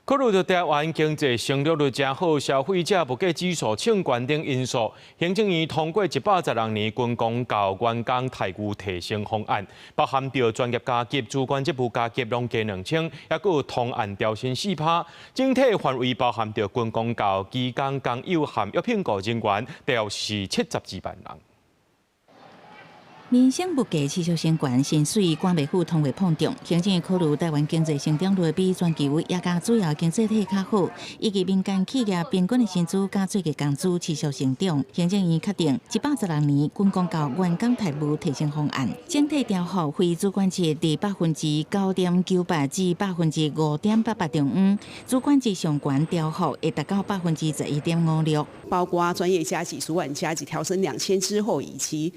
考慮到台灣經濟成長率誠好，消費者物價指數衝懸等因素，行政院通過116年軍公教員工待遇提升方案，包含著專業加給、主管職務加給攏加2000，抑閣有通案調薪4%，整體範圍包含著軍公教、機工、工友和約聘僱人員，大約是72萬人。民生物價持續升懸，薪水趕袂赴通貨膨脹。行政院考慮台灣經濟成長率比全球也佮主要經濟體較好，以及民間企業平均的薪資佮最低工資持續成長。行政院確定116年軍公教員工待遇提升方案，整體調幅非主管職佇9.98%至5.88%中間，主管職上懸調幅會達到11.56%。包括專業加給、主管加給調升2000之後，以及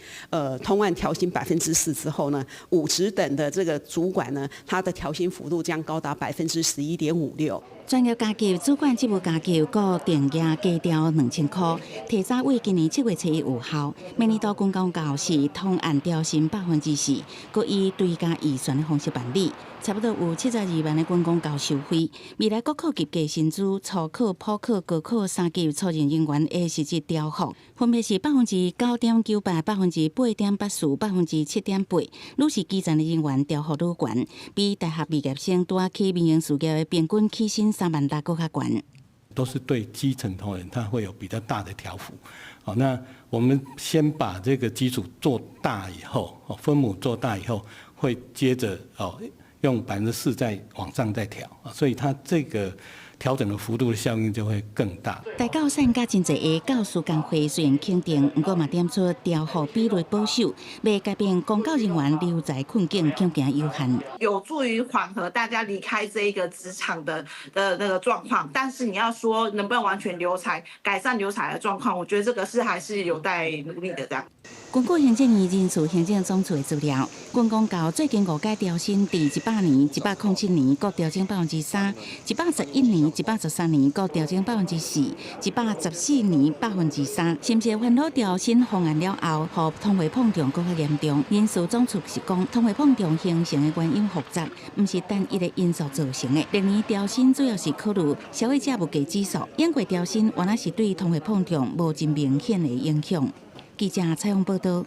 通案調薪4%之後呢，五職等的這個主管呢，他的調薪幅度將高達11.56%。專業加給、主管職務加給，閣定額加調2000箍，提早對今年7月7日有效。明年度軍公教是通案調薪4%，閣以追加預算的方式辦理，差不多有72萬的軍公教受惠。未來國考級加薪資、初考、普考、高考三級初任人員的實質調幅，分別是9.98%、8.84%、7.8%。愈是基層的人員調幅愈懸，比大學畢業生拄仔起民營事業的平均起薪3.6萬閣較懸。都是對基層同仁，他會有比較大的調幅。好，那我們先把這個基礎做大以後，分母做大以後，會接着哦用4%再往上再調，所以它這個調整的幅度的效應就會更大。大教散佮真濟个教師工會雖然肯定，毋過嘛點出調幅比例保守，欲改變公教人員留才困境，恐驚有限。有助於緩和大家離開這一個職場的那個狀況，但是你要說能不能完全留才、改善留才的狀況，我覺得這個是還是有待努力的。這樣。根據行政院人事行政總處的資料，軍公教最近五屆調薪，佇100年、107年各調整3%，111年、113年各調整4%，114年3%。甚至煩惱調薪方案了後，予通貨膨脹閣較嚴重。人事總處是講，通貨膨脹形成的原因複雜，毋是單一的因素造成的。歷年調薪主要是考慮消費者物價指數，永過調薪原來是對通貨膨脹無真明顯的影響。記者採訪報道。